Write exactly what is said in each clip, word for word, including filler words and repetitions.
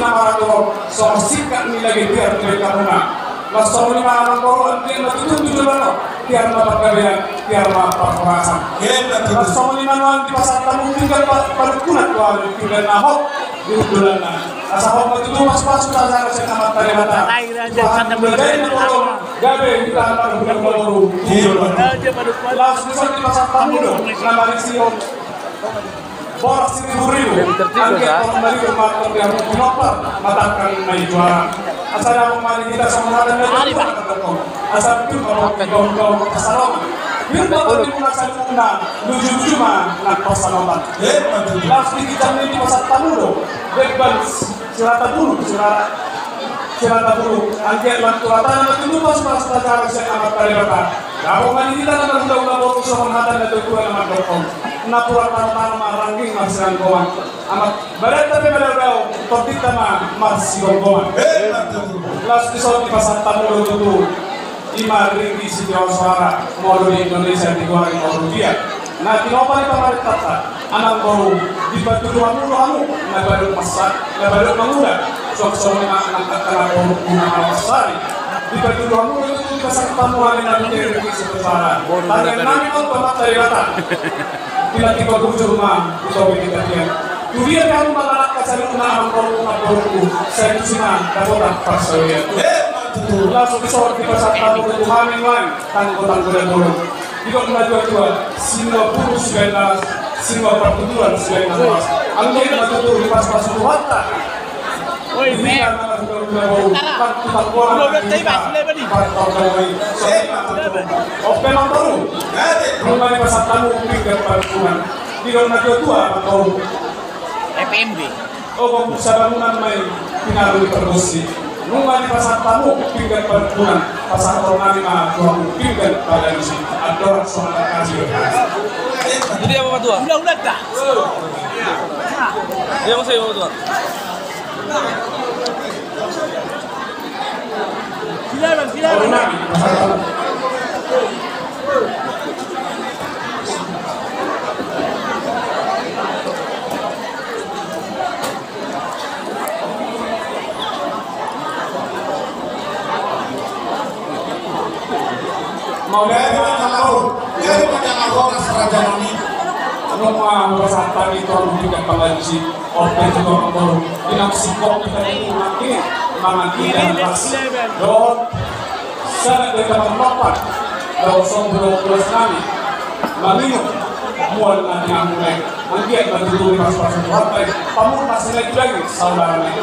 na maradophon songon singkat ni lage tiar di bengkahmuna. Laos songon i ma amangboru, anggiat ma tutu tu joloan on tiar ma panggabean, tiar ma parhorasan. Laos songon i ma nuaeng dipasahat hamu pinggan pa-, panungkunan tu hami, pinggan na hot di hundulanna. Asa hot ma tutu pasupasu na sahat sian Amanta Debata. Tuhan, mulai na potong gabe hita marhundul boru tu joloan on. Laos dison dipasahat hamu do na marisihon boras siriburibu. Anggiat torop maribur ma antong di hamu pinompar, matangkang ma i juara. Asa dapot ma di hita songon hata ni natuatua na mandok on: Asa biur ma pongki, gaol ma hasalongan. Biur ma tondimuna saluhutna, lujuluju ma nang pansamotan. Laos di ginjang ni i dipasahat hamu do demban sirata bulu, sira-, sirata bulu. Anggiat lam tu hatana ma tutu pasupasu na sahat sian Amanta Debata. Dapot ma di hita na marhulahula boru songon hata ni natuatua na mandok on: Napuran tartano ma, rangging ma siranggoman. Amang, badanta pe madaodao, tondinta ma marsigomgoman. Laos dison dipasahat hamu do tutu i ma ringgit sitio soara, molo di Indonesia digoari molo rupiah, na tinopa ni pamarentanta. Amangboru, dipatudu hamu do hamu na badok masa, na badok mangula. Suang songon i ma nang angka na boru na malo mansari. Dipatudu hamu do tutu, dipasahat hamu hami na bute ringgit sitio soara. Tangiang nami ma tu Amanta Debata, pinantikhon hujur ma tu topi ni tapian. Tu dia pe hamu mangalangka saluhutna amangboru, amangboruku, sai tusi ma dapotan parsaulian. Laos dison dipasahat hamu do tu hami nuaeng tanggo-tanggo na bolon. Didok natuatua: Sinua puru sibaen las, sinua partuturan sibaen las. Anggiat ma tutu dipasupasu Tuhanta. Oi, men. Hita na marhulahula boru, partuturan boru, partuturan. Ope amangboru. Nunga dipasahat hamu pinggan panungkunan. Didok natuatua amangboru: F M B. Ogompung sabangunan ma i, pinalu ni pargonsi. Nunga dipasahat hamu pinggan panungkunan, pasahathon nami ma tu hamu pinggan pangalusi. Andorang songon i ma. Jadi apa, Pak Tua? Udah, udah, dah. Iya, maksudnya, Pak Tua. Mauliate ma jala horas, mauliate ma jala horas, raja nami. Nunga hupasahat hami tu hamu pinggan pangalusi. Ope tutu amangboru, di na singkop hita i, mangan hita las dohot sagat hita marlompan dohot sombu dohot bolas nami manginum mual na tinamuna i. Anggiat ma tutu dipasupasu Tuhanta i pamurnas ni laju-laju saudara na i.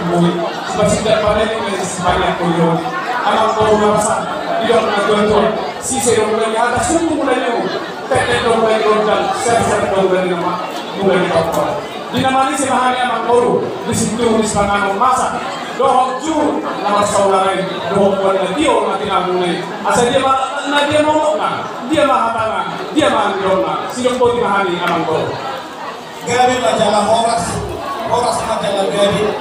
Sipasindak paneleng, sipaingat holi-holi. Amangboru na basa, didok natuatua: Sise do mulai ni hata, sumbu mulai ni uhum, tektek do mulai ni gondang, serser do mulai ni nama, mulai ni tongkol. Di na manise ma hami amangboru, di sintuhu ni sipanganon masa dohot jur na marsaudara i, dohot mual na tio na tinamuna i. Asa dia ma, na dia ma unokna, dia ma hatana, dia ma nidokna, sidok boti ma hami amangboru. Gabe ma jala horas, horas ma jala gabe.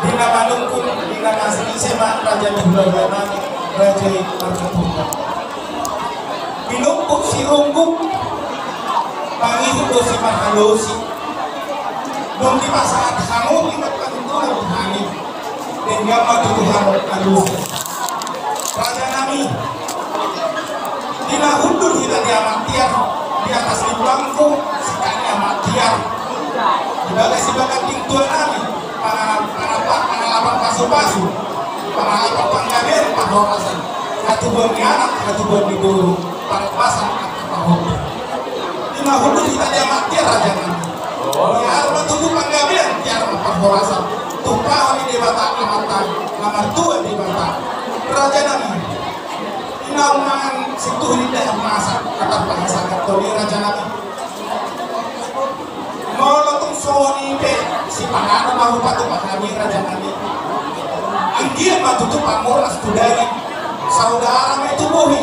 Di na manungkun, di na manise ma raja ni hulahula nami, raja i marga Purba. Pinumpuk sirungguk, mangihut do simahalosi. Dung dipasahat hamu pinggan panungkunan tu hami, denggan ma tutu hamu alusi. Raja nami, di na hundul hita di Amak Tiar, di atas ni bangku singkat ni Amak Tiar, di bagas, di bagas pintu nami, pangala-, pangala-, pangalapan pasu-pasu, pangalapan panggabean parhorasan, hatubuan ni anak, hatubuan ni boru, parhorasan angka parhorasan. Di na hundul hita di Amak Tiar, raja nami, tiar ma tutu panggabean, tiar ma parhorasan. Tumpahon ni Debata Amanta na martua Debata, raja nami. Di na mangan sintuhu ni dahan masa, na tarpasahat hami, raja nami. Molo tung songon i pe, sipanganon ma hupatupa hami, raja nami. Anggiat ma tutu pamurnas tu daging, saudara ma i tu bohi.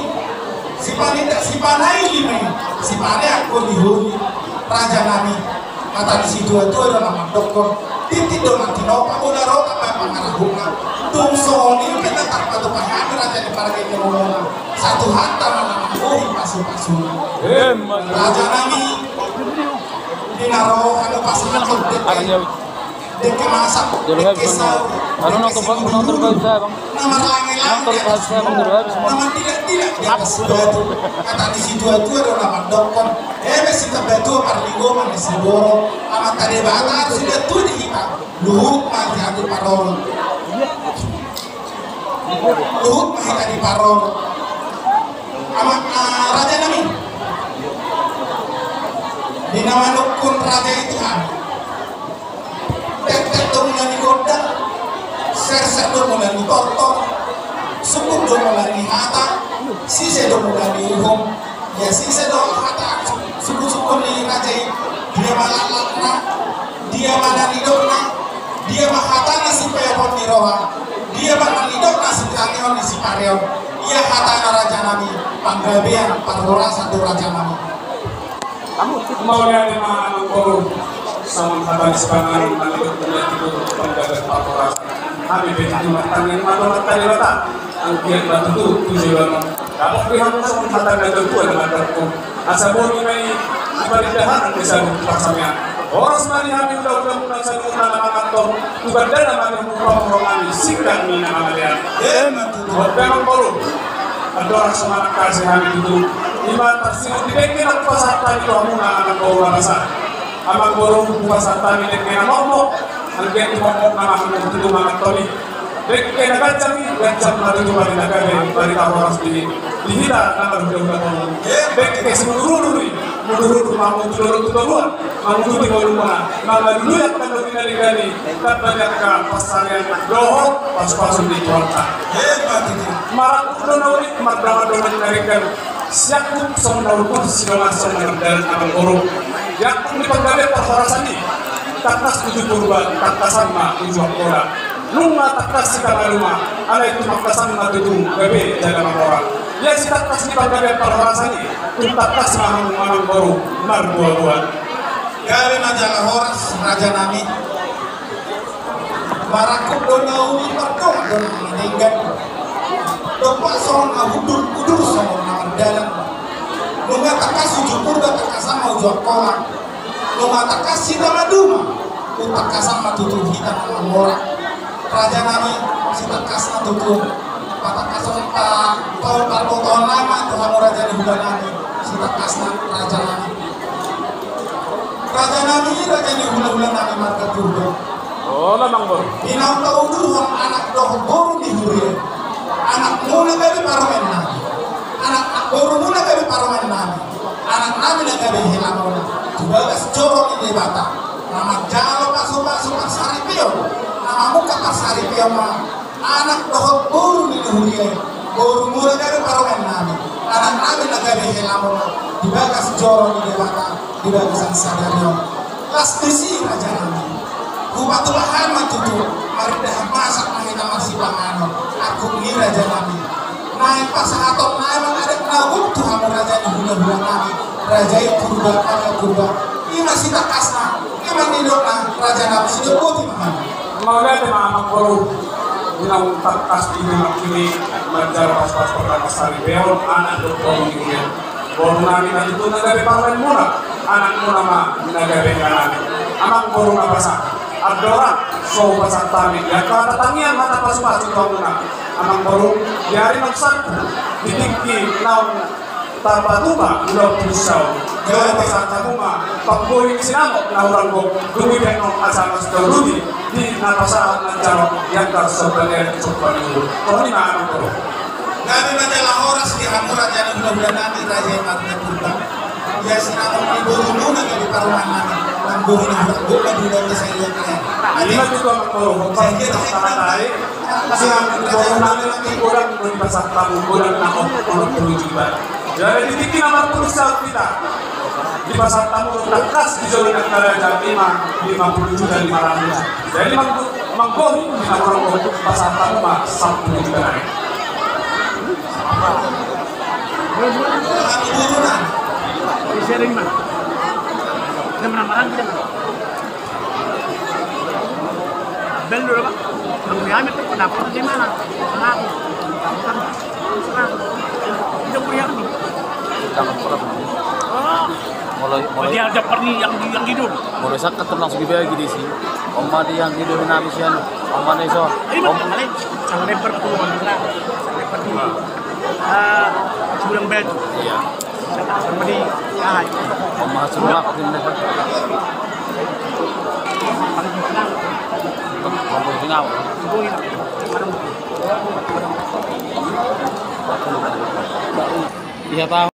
Sipanindak, sipanaili ma i, sipaneang holi-holi, raja nami. Hata ni situatua do na mandokkon: Tintin do na tinopa, bola rota ma pangarahutna. Tung songon i pe na tarpatupa hami, raja ni pargeng ni momona, sai Tuhanta ma na mambohi pasu-pasuna. Raja nami, di na ro hami pasahathon. Dengke masak, dengke saur, dengke singgundu, na marlange-lange di atas gunung, na mardidak-didak di atas batu. Hata ni situatua do na mandokkon, eme sitabatua parlinggoman ni siborok, Amanta Debata do sibatua di hita. Luhut ma hita di parorot. Luhut ma hita di parorot. Amang, ah, raja nami. Di na manungkun raja i tu hami. Tektek do mula ni gondang, serser do mula ni tortor, sungkun do mula ni hata, sise do mula ni uhum. Ia sise do hata sungkun-sungkun ni raja i, dia ma laklakna, dia ma na nidokna, dia ma hatana sipeopon ni roha, dia ma na nidokna sitangihon ni sipareon. Ia hatana raja nami, panggabean parhorasan do raja nami. Mauliate ma amang boru, songon hata ni sipanganon na nidok muna tu panggabean parhorasan. Hami pe tutu martangiang ma tu Amanta Debata, anggiat ma tutu tu joloan on dapot be hamu songon hata ni natuatua na mandok. Asa boi ma i di parindahan, di saluhut parsamean. Horas ma di hami hulahula muna saluhutna na manganhon, tu bandana ma di hamu pamoruon nami, singkat ni na mangalean. Emma tutu. Botima amang boru. Andorang so manangkasi hami tutu, ima tarsingot di dengke na hupasahat hami tu hamuna amang boru na basa. Amang boru, hupasahat hami dengke na mokmok, anggiat tumomok nama hamu tutu mangan toli. Dengke na ganjang i, ganjang ma tutu barita gabe, barita horas di, di hita na marhulahula tolu. Dengke simudurudur i, mudurudur ma hamu tu dolok tu toruan, manguduti ngolumuna, mangalului angka na uli na denggan i, tamba ni angka pansarian dohot pasupasu ni Tuhanta. Marangkup do na uli, mardongan do na denggan. Siangkup songon na uli, sidongan songon na mardalan amang boru. Di angkup ni panggabean parhorasan i, tangkas uju Purba, tangkasan ma uju Angkola. Nunga tangkas hita malua, alai tumangkasan ma tutu gabe jala mamora. Ia sitangkas ni panggabean parhorasan i, tung tangkas ma hamu amang boru marboaboa. Gabe ma jala horas raja nami. Marangkup do na uli, mardongan do na denggan. Dompak songon na hundur, udur songon na mardalan. Nunga tangkas uju Purba, tangkasan ma uju Angkola. Nunga tangkas hita maduma, tangkasan ma tutu hita na mamora. Raja nami, sitangkasna tutu. Patangkashon, pa, pa, parbotohon nami ma tu hamu raja ni hula nami. Sitangkasna raja nami. Raja nami, raja ni hulahula nami marga Purba. Olo amang boru. Di naung tauduhon anak dohot boru ni huria i, anakmuna gabe parumaen nami, anak, anak borumuna gabe parumaen nami, anak nami na gabe helamuna tu bagas joro ni Debata, na manjalo pasupasu parsaripeon, na mamungka parsaripeon ma anak dohot boru ni huria i, borumuna gabe parumaen nami, anak nami na gabe helamuna di bagas joro ni Debata, di bagasan sadari on. Las tusi raja nami. Hupatupa hami ma tutu, marindahan masak ma hita marsipanganon. Angkup ni raja nami. Naeng pasahaton nami ma adat na gok tu hamu raja ni hulahula nami. Raja i Purba, raja Purba. Ima sitangkasna, ima nidokna, raja nami, sidok boti ma hami. Mauliate ma amang boru. Di naung tangkas di nangkin i, manjalo pasupasu parsaripeon, anak dohot boru ni huria i. Boru nami na tutu na gabe parumaenmuna, anakmuna ma na gabe helamuna. Amang boru na basa, andorang so hupasahat hami di angka hata tangiang, hata pasupasu tu hamuna. Amang boru, di ari naung salpu, di tingki naung tapatupa ulaon puluh saut. Jala pasahat hamu ma panggohi ni sinamot na hurang gok, dung i pe annon asa masitauluti di na pasahat manjalo di angka sombanian sombanian. Toni ma amang boru. Gabe ma jala horas di hamu raja ni hulahula nami, raja i marga Purba. Ia sinamot ni borumuna gabe parumaen nami. Nang boru na hurang gok ma di ulaon na sahali on. Ima tutu amang boru, hombar. Sahali on, sahali on. Sinamot ni borumuna gabe godang do dipasahat hamu, godang na onom puluh juta. Jadi di tingki na marpuluh saut hita. Dipasahat hamu tangkas di jolo ni angka raja i ma lima puluh juta lima ratus. Jadi mang-, manggohi di na hurang gok, pasahat hamu ma sampulu juta nai. Belum, Pak. Kami ambil tuh, kenapa di mana? Kenapa? Kenapa? Tidak punya. Mulai, mulai. Dia ada perni yang di, yang di dulu. Mulai sakat tuh langsung dibagi di sini. Oma di yang di dulu nami sian. Oma di so. Om. Salebar tu, salebar tu. Ah, Sibulan Batu. Iya. Sama di, ah, Oma Sulap ini. Kampung Singau. Iya, tahu.